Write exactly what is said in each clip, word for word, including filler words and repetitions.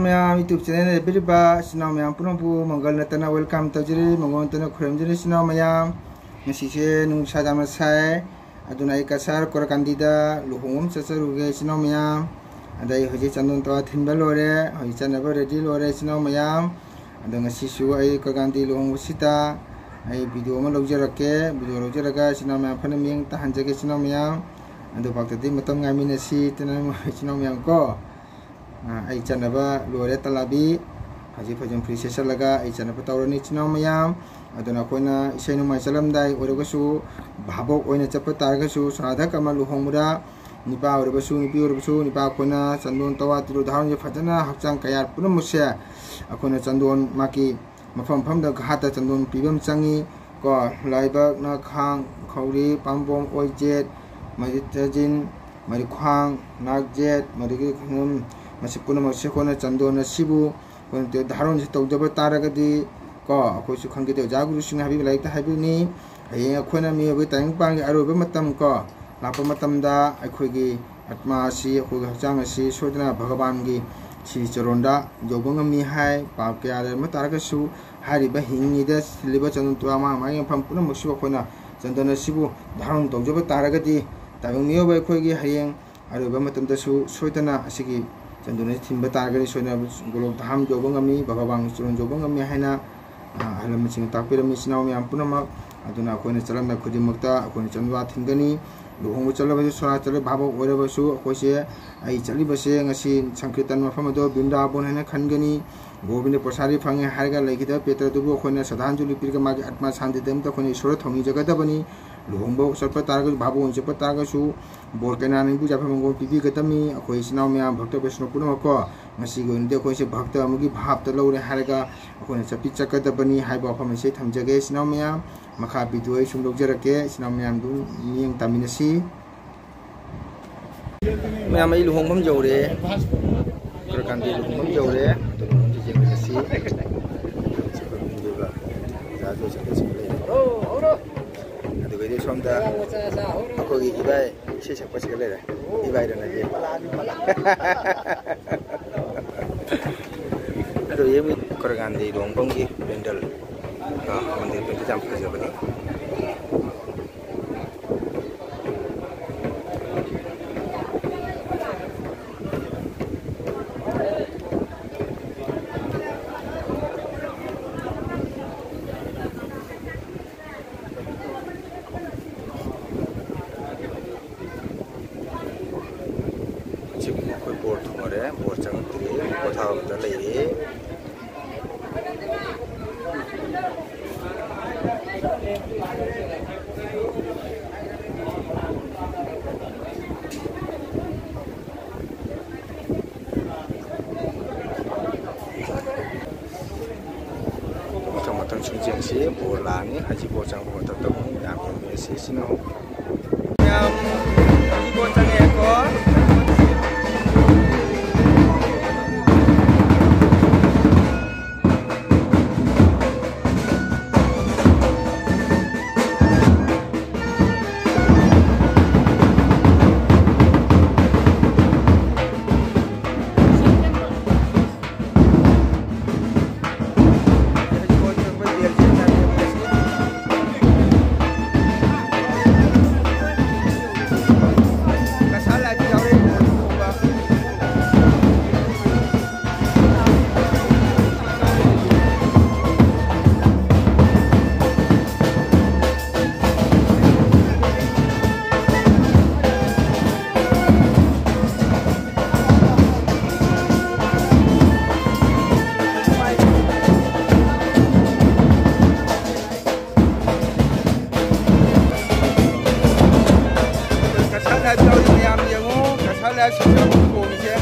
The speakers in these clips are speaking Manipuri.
ꯃꯌꯥꯝ YouTube channel ꯂꯩꯕꯤꯔꯤꯕ ꯏꯆꯤꯟ ꯏꯅꯥꯎ ꯃꯌꯥꯝ ꯄꯨꯝꯅꯃꯛꯄꯨ ꯃꯪꯒꯜ ꯅꯠꯇꯅ welcome ꯇꯧꯖꯔꯤ, ꯃꯪꯒꯣꯜ ꯅꯠꯇꯅ ꯈꯨꯔꯨꯝꯖꯔꯤ ꯏꯆꯤꯟ ꯏꯅꯥꯎ ꯃꯌꯥꯝ꯫ ꯉꯁꯤꯁꯦ ꯅꯨꯡꯁꯥ ꯌꯥꯝꯅ ꯁꯥꯏ, ꯑꯗꯨꯅ ꯑꯩ ꯀꯁꯥꯔ ꯀꯣꯔꯀꯥꯟꯗꯤꯗ ꯂꯨꯍꯣꯡꯕ ꯑꯃ ꯆꯠꯆꯔꯨꯒꯦ ꯏꯆꯤꯟ ꯏꯅꯥꯎ ꯃꯌꯥꯝ꯫ ꯑꯗ ꯑꯩ ꯍꯧꯖꯤꯛ ꯆꯟꯗꯣꯟ ꯇꯋꯥ ꯊꯤꯟꯕ ꯂꯣꯏꯔꯦ, ꯍꯧꯖꯤꯛ ꯆꯠꯅꯕ ready ꯂꯣꯏꯔꯦ ꯏꯆꯤꯟ ꯏꯅꯥꯎ ꯃꯌꯥꯝ꯫ ꯑꯗꯣ ꯉꯁꯤꯁꯨ ꯑꯩ ꯀꯣꯔꯀꯥꯟꯗꯤ ꯂꯨꯍꯣꯡꯕꯁꯤꯗ ꯑꯩ video ꯑꯃ ꯂꯧꯖꯔꯛꯀꯦ, video ꯂꯧꯖꯔꯒ ꯏꯆꯤꯟ ꯏꯅꯥꯎ ꯃꯌꯥꯝ ꯐꯅ ꯃꯤꯠꯌꯦꯡ ꯇꯥꯍꯟꯖꯒꯦ ꯏꯆꯤꯟ ꯏꯅꯥꯎ ꯃꯌꯥꯝ꯫ ꯑꯗꯣ ꯄꯥꯛꯇꯗꯤ ꯃꯇꯝ ꯉꯥꯏꯃꯤꯟꯅꯁꯤ ꯏꯆꯤꯟ ꯏꯅꯥꯎ ꯃꯌꯥꯝ ꯀꯣ꯫ ꯑ, ꯑꯩ ꯆꯠꯅꯕ ꯂꯣꯏꯔꯦ ꯇꯂꯥꯕꯤ꯫ ꯍꯧꯖꯤꯛ ꯐꯖꯅ ꯐꯨꯔꯤꯠ ꯁꯦꯠꯆꯜꯂꯒ ꯑꯩ ꯆꯠꯅꯕ ꯇꯧꯔꯅꯤ ꯏꯆꯤꯟ ꯏꯅꯥꯎ ꯃꯌꯥꯝ꯫ ꯑꯗꯨꯅ ꯑꯩꯈꯣꯏꯅ ꯏꯁꯩ ꯅꯣꯡꯃꯥꯏ ꯆꯠꯂꯝꯗꯥꯏ ꯑꯣꯏꯔꯒꯁꯨ, ꯚꯥꯕꯣꯛ ꯑꯣꯏꯅ ꯆꯠꯄ ꯇꯥꯔꯒꯁꯨ, ꯁꯣꯅꯥꯙꯛ ꯑꯃ ꯂꯨꯍꯣꯡꯕꯗ ꯅꯨꯄꯥ ꯑꯣꯏꯔꯕꯁꯨ ꯅꯨꯄꯤ ꯑꯣꯏꯔꯕꯁꯨ, ꯅꯨꯄꯥ ꯑꯩꯈꯣꯏꯅ ꯆꯟꯗꯣꯟ ꯇꯋꯥ ꯇꯤꯜꯂꯨ ꯙꯥꯔꯣꯟꯁꯦ ꯐꯖꯅ ꯍꯛꯆꯥꯡ ꯀꯌꯥꯠ ꯄꯨꯝꯅꯃꯛꯁꯦ ꯑꯩꯈꯣꯏꯅ ꯆꯟꯗꯣꯟ ꯃꯥꯒꯤ ꯃꯐꯝ ꯃꯐꯝꯗ ꯘꯥꯠꯇ ꯆꯟꯗꯣꯟ ꯄꯤꯕ ꯑꯃ ꯆꯪꯉꯤ ꯀꯣ꯫ ꯂꯥꯏꯕꯛ, ꯅꯈꯥꯡ, ꯈꯧꯔꯤ, ꯄꯥꯝꯕꯣꯝ, ꯑꯣꯏꯖꯦꯠ, ꯃꯔꯤꯊꯖꯤꯟ, ꯃꯔꯤꯈ꯭ꯋꯥꯡ, ꯅꯥꯛꯖꯦꯠ, ꯃꯗꯨꯒꯤ ꯈꯣꯡꯎꯝ, ꯃꯁꯤ ꯄꯨꯝꯅꯃꯛꯁꯦ ꯑꯩꯈꯣꯏꯅ ꯆꯟꯗꯣꯟ ꯑꯁꯤꯕꯨ ꯑꯩꯈꯣꯏꯅ ꯙꯥꯔꯣꯟꯁꯤ ꯇꯧꯖꯕ ꯇꯥꯔꯒꯗꯤ ꯀꯣ, ꯑꯩꯈꯣꯏꯁꯨ ꯈꯪꯒꯗꯦ, ꯑꯣꯖꯥ ꯒꯨꯔꯨꯁꯤꯡꯅ ꯍꯥꯏꯕꯤꯕ ꯂꯥꯏꯔꯤꯛꯇ ꯍꯥꯏꯕꯤꯕꯅꯤ꯫ ꯍꯌꯦꯡ ꯑꯩꯈꯣꯏꯅ ꯃꯤꯑꯣꯏꯕꯒꯤ ꯇꯥꯏꯕꯪꯄꯥꯟꯒꯤ ꯑꯔꯣꯏꯕ ꯃꯇꯝ ꯀꯣ ꯂꯥꯛꯄ ꯃꯇꯝꯗ ꯑꯩꯈꯣꯏꯒꯤ ꯑꯥꯠꯃꯥ ꯑꯁꯤ, ꯑꯩꯈꯣꯏꯒꯤ ꯍꯛꯆꯥꯡ ꯑꯁꯤ ꯁꯣꯏꯗꯅ ꯚꯒꯕꯥꯟꯒꯤ ꯁ꯭ꯔꯤ ꯆꯔꯣꯟꯗ ꯌꯧꯕ ꯉꯝꯃꯤ ꯍꯥꯏ꯫ ꯄꯥꯞ ꯀꯌꯥ ꯂꯩꯔꯝꯕ ꯇꯥꯔꯒꯁꯨ ꯍꯥꯏꯔꯤꯕ ꯍꯤꯡꯉꯤꯗ ꯊꯤꯜꯂꯤꯕ ꯆꯟꯗꯣꯟ ꯇꯨꯋꯥ ꯃꯥ ꯃꯥꯒꯤ ꯃꯐꯝ ꯄꯨꯝꯅꯃꯛꯁꯤꯕꯨ ꯑꯩꯈꯣꯏꯅ ꯆꯟꯗꯣꯟ ꯑꯁꯤꯕꯨ ꯙꯥꯔꯣꯟ ꯇꯧꯖꯕ ꯇꯥꯔꯒꯗꯤ ꯇꯥꯏꯕꯪ ꯃꯤꯑꯣꯏꯕ ꯑꯩꯈꯣꯏꯒꯤ ꯍꯌꯦꯡ ꯑꯔꯣꯏꯕ ꯃꯇꯝꯗꯁꯨ ꯁꯣꯏꯗꯅ ꯑꯁꯤꯒꯤ ꯆꯟꯗꯣꯟ ꯑꯁꯤ ꯊꯤꯟꯕ ꯇꯥꯔꯒꯗꯤ ꯁꯣꯏꯗꯅ ꯒꯣꯂꯣꯛ ꯙꯥꯝ ꯌꯧꯕ ꯉꯝꯃꯤ, ꯚꯒꯕꯥꯟꯒꯤ ꯆꯔꯣꯟ ꯌꯧꯕ ꯉꯝꯃꯤ ꯍꯥꯏꯅ, ꯑ, ꯑꯍꯜ ꯂꯃꯟꯁꯤꯡꯅ ꯇꯥꯛꯄꯤꯔꯝꯃꯤ꯫ ꯏꯆꯤꯟ ꯏꯅꯥꯎ ꯃꯌꯥꯝ ꯄꯨꯝꯅꯃꯛ, ꯑꯗꯨꯅ ꯑꯩꯈꯣꯏꯅ ꯆꯠꯂꯝꯗꯥꯏ ꯈꯨꯗꯤꯡꯃꯛꯇ ꯑꯩꯈꯣꯏꯅ ꯆꯟꯗꯣꯟ ꯊꯤꯟꯒꯅꯤ꯫ ꯂꯨꯍꯣꯡꯕ ꯆꯠꯂꯕꯁꯨ, ꯁꯣꯔꯥ ꯆꯠꯂꯕ ꯚꯥꯕꯣꯛ ꯑꯣꯏꯔꯕꯁꯨ, ꯑꯩꯈꯣꯏꯁꯦ, ꯑꯩ ꯆꯠꯂꯤꯕꯁꯦ ꯉꯁꯤ ꯁꯪꯀꯤꯔꯇꯟ ꯃꯐꯝ ꯑꯗꯣ ꯕ꯭ꯔꯤꯟꯗꯥꯕꯣꯟ ꯍꯥꯏꯅ ꯈꯟꯒꯅꯤ꯫ ꯒꯣꯕꯤꯟꯗ ꯄ꯭ꯔꯁꯥꯗꯤ ꯐꯪꯉꯦ ꯍꯥꯏꯔꯒ ꯂꯩꯈꯤꯗꯕ ꯄꯦꯇ꯭ꯔꯗꯨꯕꯨ ꯑꯩꯈꯣꯏꯅ ꯁ꯭ꯔꯗꯥꯟꯖꯂꯤ ꯄꯤꯔꯒ ꯃꯥꯒꯤ ꯑꯥꯠꯃꯥ ꯁꯥꯟꯇꯤꯗꯃꯛꯇ ꯑꯩꯈꯣꯏꯅ ꯏꯁꯣꯔꯗ ꯊꯧꯅꯤꯖꯒꯗꯕꯅꯤ꯫ ꯂꯨꯍꯣꯡꯕ ꯆꯠꯄ ꯇꯥꯔꯒꯁꯨ, ꯚꯥꯕꯣꯛ ꯑꯣꯏꯅ ꯆꯠꯄ ꯇꯥꯔꯒꯁꯨ, ꯕꯣꯔ ꯀꯩꯅꯥꯅ ꯏꯕꯨ ꯌꯥꯏꯐ ꯃꯪꯒꯣꯜ ꯄꯤꯕꯤꯒꯗꯕꯅꯤ꯫ ꯑꯩꯈꯣꯏ ꯏꯆꯤꯟ ꯏꯅꯥꯎ ꯃꯌꯥꯝ, ꯚꯛꯇ ꯕꯩꯁꯅꯣ ꯄꯨꯝꯅꯃꯛꯀꯣ, ꯉꯁꯤꯒꯤ ꯑꯣꯏꯅꯗꯤ ꯑꯩꯈꯣꯏꯁꯦ ꯚꯛꯇ ꯑꯃꯒꯤ ꯚꯥꯞꯇ ꯂꯧꯔꯦ ꯍꯥꯏꯔꯒ ꯑꯩꯈꯣꯏꯅ ꯆꯠꯄꯤ ꯆꯠꯀꯗꯕꯅꯤ ꯍꯥꯏꯕ ꯋꯥꯐꯝ ꯑꯁꯤ ꯊꯝꯖꯒꯦ ꯏꯆꯤꯟ ꯏꯅꯥꯎ ꯃꯌꯥꯝ꯫ ꯃꯈꯥ video ꯑꯩ ꯁꯨꯝ ꯂꯧꯖꯔꯛꯀꯦ, ꯏꯆꯤꯟ ꯏꯅꯥꯎ ꯃꯌꯥꯝ ꯑꯗꯨꯝ ꯃꯤꯠꯌꯦꯡ ꯇꯥꯃꯤꯟꯅꯁꯤ꯫ ꯃꯌꯥꯝ, ꯑꯩ ꯂꯨꯍꯣꯡꯐꯝ ꯌꯧꯔꯦ, ꯎꯠꯇꯔꯥꯈꯟꯗꯒꯤ ꯂꯨꯍꯣꯡꯐꯝ ꯌꯧꯔꯦ꯫ ꯑꯗꯨ ꯂꯨꯍꯣꯡꯐꯝꯁꯤ ꯌꯦꯡꯃꯤꯟꯅꯁꯤ꯫ ꯑꯣꯖꯥꯁꯨ ꯆꯠꯈ꯭ꯔꯦ, ꯁꯤꯗ ꯂꯩꯔꯦ꯫ ꯑꯗꯨꯒꯩꯗꯤ ꯁꯣꯝꯗ ꯑꯩꯈꯣꯏꯒꯤ ꯏꯕꯥꯏ ꯏꯁꯩ ꯁꯛꯄꯁꯤꯒ ꯂꯩꯔꯦ꯫ ꯏꯕꯥꯏꯗꯅ ꯏꯕꯦꯝ꯫ ꯑꯗꯣ ꯌꯦꯡꯕꯤ ꯀꯔꯒꯥꯟꯗꯤ ꯂꯨꯍꯣꯡꯐꯝꯒꯤ ꯄꯦꯟꯗꯜ, ꯑ, ꯃꯟꯗꯤꯔ ꯄꯦꯟꯗꯜ ꯌꯥꯝ ꯐꯖꯕꯅꯤ꯫ ꯍꯧꯖꯤꯛ ꯑꯩꯈꯣꯏ ꯕꯣꯔ ꯊꯨꯡꯉꯔꯦ, ꯕꯣꯔ ꯆꯪꯉꯛꯇ꯭ꯔꯤ, ꯄꯣꯊꯥꯕꯗ ꯂꯩꯔꯤ꯫ ꯃꯊꯪ ꯃꯊꯪ ꯁꯨꯝ ꯌꯦꯡꯁꯤ꯫ ꯕꯣꯔ ꯂꯥꯛꯑꯅꯤ꯫ ꯍꯧꯖꯤꯛ ꯕꯣꯔ ꯆꯪꯉꯛꯄ ꯃꯇꯝꯗ ꯑꯃꯨꯛ ꯃꯌꯥꯝ ꯌꯦꯡꯃꯤꯟꯅꯁꯤ꯫ ꯁꯤꯅ ꯃꯌꯥꯝ ꯍꯧꯖꯤꯛ ꯕꯣꯔ ꯆꯪꯉꯛꯑꯦꯀꯣ꯫ ꯀꯁꯥꯔ ꯂꯥꯏꯐ ꯌꯥꯎꯔꯤ ꯃꯌꯥꯝ ꯌꯦꯡꯉꯨ, ꯀꯁꯥꯔ ꯂꯥꯏꯐ ꯁꯤꯁꯨ ꯑꯗꯨꯝ ꯈꯣꯡꯉꯤꯁꯦ꯫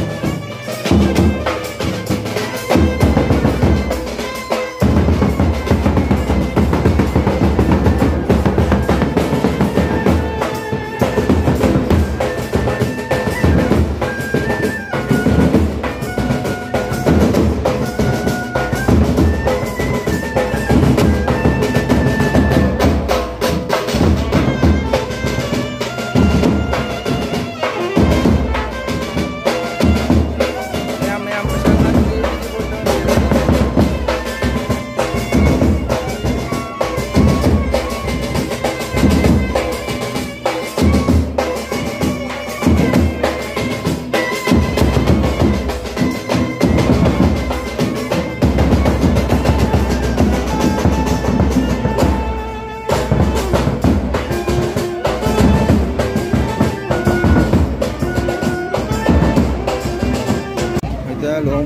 ꯃꯌꯥꯝ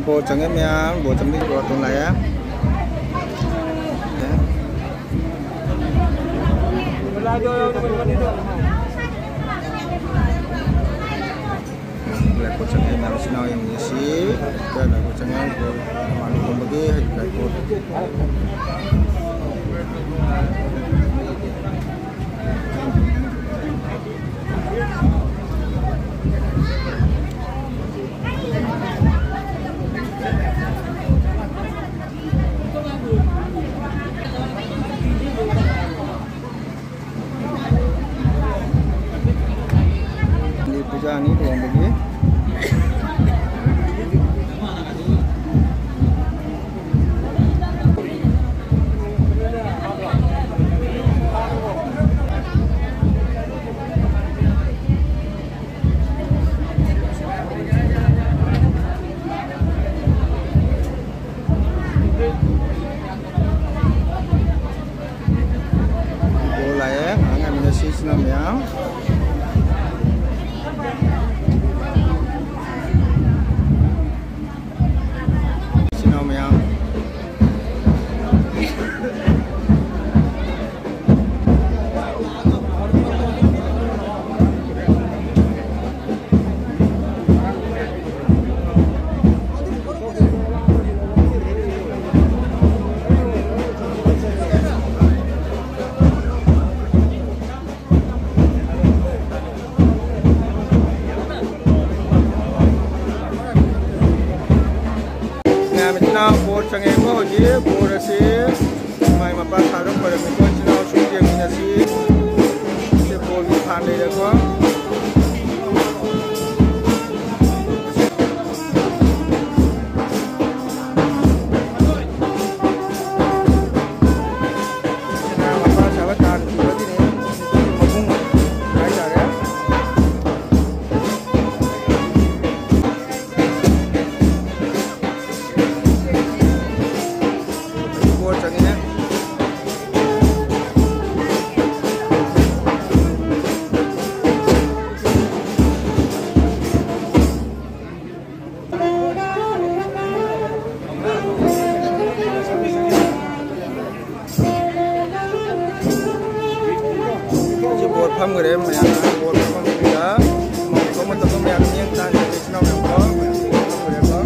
ꯕꯣꯔ ꯆꯪꯉꯦ ꯃꯌꯥꯝ, ꯕꯣꯔ ꯆꯪꯕꯒꯤ ꯕꯣꯔ ꯇꯣꯟ ꯂꯥꯛꯑꯦ꯫ ꯂꯥꯏꯀꯣꯠ ꯆꯪꯉꯦ ꯃꯌꯥꯝ, ꯏꯆꯤꯟ ꯏꯅꯥꯎ ꯌꯦꯡꯃꯤꯟꯅꯁꯤ꯫ ꯂꯥꯏꯀꯣꯠ ꯆꯪꯉꯦ, ꯕꯣꯔ ꯃꯃꯥꯡꯗ ꯈꯣꯝꯕꯒꯤ ꯂꯥꯏꯀꯣꯠ꯫ ꯄꯨꯖꯥꯅꯤ ꯂꯨꯍꯣꯡꯕꯒꯤ꯫ ꯕꯣꯔ ꯂꯥꯛꯑꯦ, ꯉꯥꯏꯍꯥꯛ ꯉꯥꯏꯃꯤꯟꯅꯁꯤ ꯏꯆꯤꯟ ꯏꯅꯥꯎ ꯃꯌꯥꯝ꯫ ꯏꯆꯤꯟ ꯏꯅꯥꯎ ꯃꯌꯥꯝ꯫ ꯃꯌꯥꯝ ꯏꯆꯤꯟ ꯏꯅꯥꯎ ꯕꯣꯔ ꯆꯪꯉꯦꯀꯣ꯫ ꯍꯧꯖꯤꯛ ꯕꯣꯔ ꯑꯁꯤ ꯃꯥꯏ ꯃꯄꯥ ꯁꯥꯗ ꯈꯣꯏꯔꯝꯃꯤꯀꯣ꯫ ꯏꯆꯤꯟ ꯏꯅꯥꯎꯁꯨ ꯌꯦꯡꯃꯤꯟꯅꯁꯤ꯫ ꯁꯤ ꯕꯣꯔꯒꯤ ꯐꯥꯟ ꯂꯩꯔꯦꯀꯣ꯫ ꯃꯄꯥ ꯁꯥꯕ ꯇꯥꯟ ꯊꯤꯕꯒꯤꯅꯤ꯫ ꯃꯄꯨꯡ ꯍꯥꯏꯇꯥꯔꯦ꯫ ꯕꯣꯔ ꯆꯪꯉꯤꯅꯦ꯫ ꯂꯣꯏꯔꯦ ꯃꯌꯥꯝ ꯕꯣꯜ ꯃꯐꯝꯗꯨꯗ ꯃꯐꯝ ꯑꯇꯣꯞꯄ ꯃꯌꯥꯝ ꯃꯤꯠꯌꯦꯡ ꯇꯥꯍꯟꯒꯦ, ꯏꯆꯤꯟ ꯏꯅꯥꯎ ꯃꯌꯥꯝ ꯀꯣ꯫ ꯂꯣꯏꯔꯦꯀꯣ꯫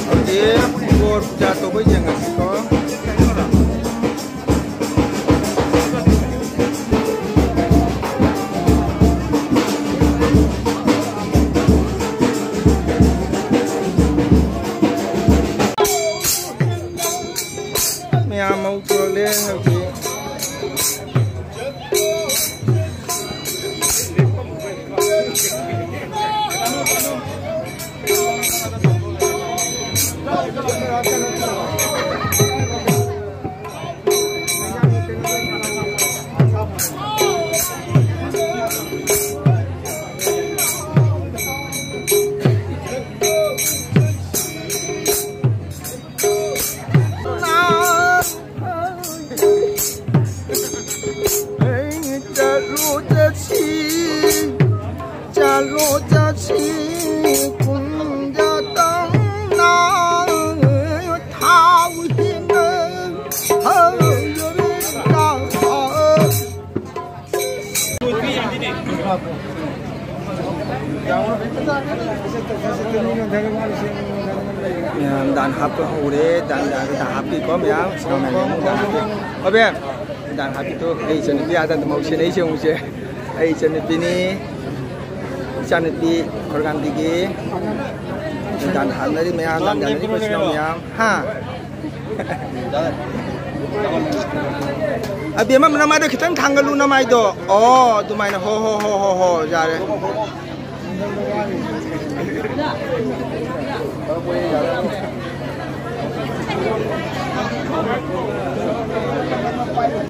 ꯍꯧꯖꯤꯛ ꯕꯣꯜ ꯄꯨꯖꯥ ꯇꯧꯕ ꯌꯦꯡꯉꯁꯤꯀꯣ꯫ ꯃꯌꯥꯝ ꯃꯧ ꯄꯨꯔꯛꯂꯦ ꯍꯧꯖꯤꯛ꯫ ꯆꯠꯂꯨ ꯆꯠꯁꯤ, ꯆꯠꯂꯨ ꯆꯠꯁꯤ, ꯀꯨꯝꯖ ꯇꯝꯅ ꯊꯥꯎ ꯍꯦꯟꯅ ꯍꯧꯔꯒ꯫ ꯃꯌꯥꯝ ꯗꯥꯟ ꯍꯥꯞꯄ ꯍꯧꯔꯦ꯫ ꯗꯥꯟ, ꯗꯥꯟ, ꯗꯥꯟ ꯍꯥꯞꯄꯤꯀꯣ ꯃꯌꯥꯝ꯫ ꯁꯤꯅ ꯃꯌꯥꯝ ꯑꯃꯨꯛ ꯗꯥꯟ ꯍꯥꯞꯄꯤ꯫ ꯑꯣꯕꯦ, ꯗꯥꯟ ꯍꯥꯞꯄꯤꯗꯣ ꯑꯩ ꯏꯆꯟꯅꯨꯄꯤ ꯑꯥꯗ ꯑꯗꯨꯝ ꯍꯧꯁꯦ꯫ ꯑꯩꯁꯦ ꯍꯧꯁꯦ꯫ ꯑꯩ ꯏꯆꯟꯅꯨꯄꯤꯅꯤ꯫ ꯏꯆꯥꯅꯨꯄꯤ ꯈꯣꯔꯒꯥꯝꯕꯤꯒꯤ ꯗꯥꯟ ꯍꯥꯞꯅꯔꯤ ꯃꯌꯥꯝ, ꯗꯥꯟ ꯗꯥꯟꯅꯔꯤ ꯃꯌꯥꯝ꯫ ꯍꯥ? ꯑꯕꯦꯝꯃ, ꯅꯃꯥꯏꯗꯣ ꯈꯤꯇꯪ ꯊꯥꯡꯒꯠꯂꯨ, ꯅꯃꯥꯏꯗꯣ꯫ ꯑꯣ, ꯑꯗꯨꯃꯥꯏꯅ꯫ ꯍꯣ, ꯍꯣ, ꯍꯣ, ꯍꯣ, ꯍꯣ, ꯌꯥꯔꯦ꯫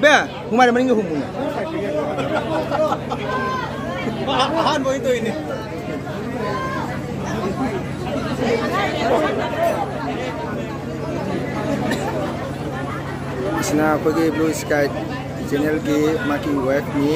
ꯕꯦ, ꯍꯨꯃꯥꯏ ꯃꯅꯤꯡꯗ ꯍꯨꯝꯃꯨꯅꯦ꯫ ꯑꯍꯥꯟꯕ ꯑꯣꯏꯅ ꯇꯧꯔꯤꯅꯦ꯫ ꯑꯁꯤꯅ ꯑꯩꯈꯣꯏꯒꯤ Blue Sky channelꯒꯤ ꯃꯥꯒꯤ wifeꯅꯤ꯫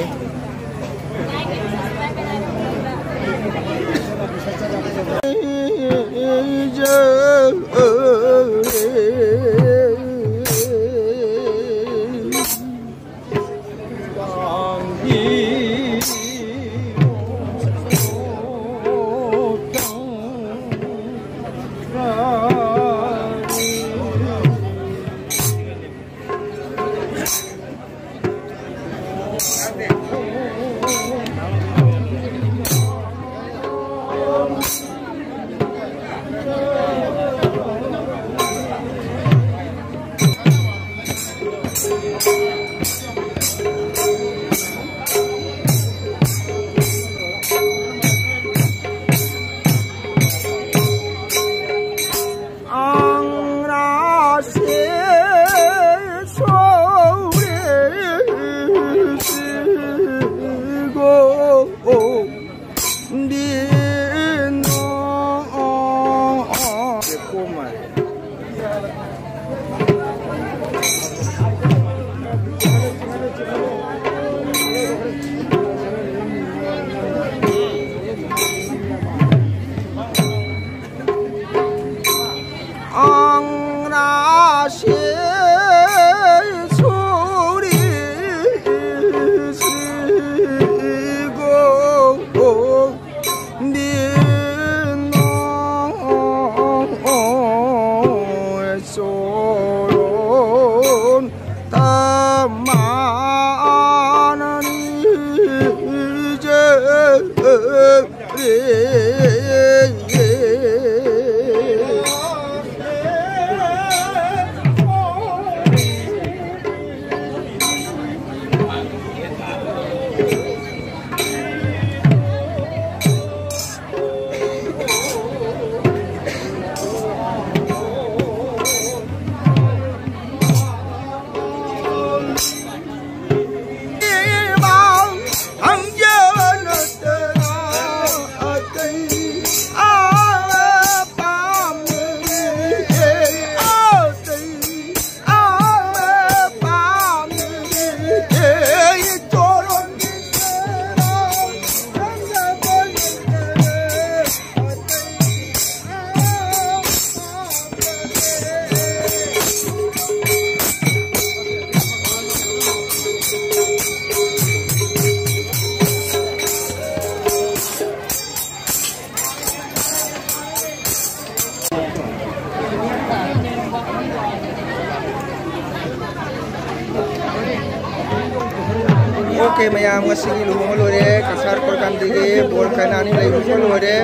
ꯑꯣꯀꯦ ꯃꯌꯥꯝ, ꯉꯁꯤꯒꯤ ꯂꯨꯍꯣꯡꯕ ꯂꯣꯏꯔꯦ꯫ ꯀꯁꯥꯔ ꯄ꯭ꯔꯣꯒ꯭ꯔꯥꯝꯗꯒꯤ ꯕꯣꯔ ꯀꯅꯥꯅꯤ ꯂꯩꯕ ꯂꯣꯏꯔꯦ꯫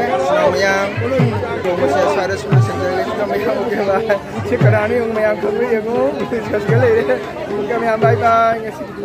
ꯃꯌꯥꯝ ꯂꯨꯍꯣꯡꯕꯁꯦ ꯑꯁ꯭ꯋꯥꯏꯗ ꯁꯨꯝ ꯂꯣꯏꯁꯤꯟꯖꯔꯒꯦ꯫ ꯃꯌꯥꯝ ꯑꯣꯀꯦ ꯕꯥꯏ꯫ ꯁꯤ ꯀꯅꯥꯅꯤ ꯌꯦꯡꯉꯨ, ꯃꯌꯥꯝ ꯈꯪꯕ꯭ꯔꯥ ꯌꯦꯡꯉꯨ꯫ ꯂꯩꯔꯦ꯫ ꯑꯣꯀꯦ ꯃꯌꯥꯝ, ꯕꯥꯏ ꯕꯥꯏ꯫ ꯉꯁꯤꯒꯤꯗꯤ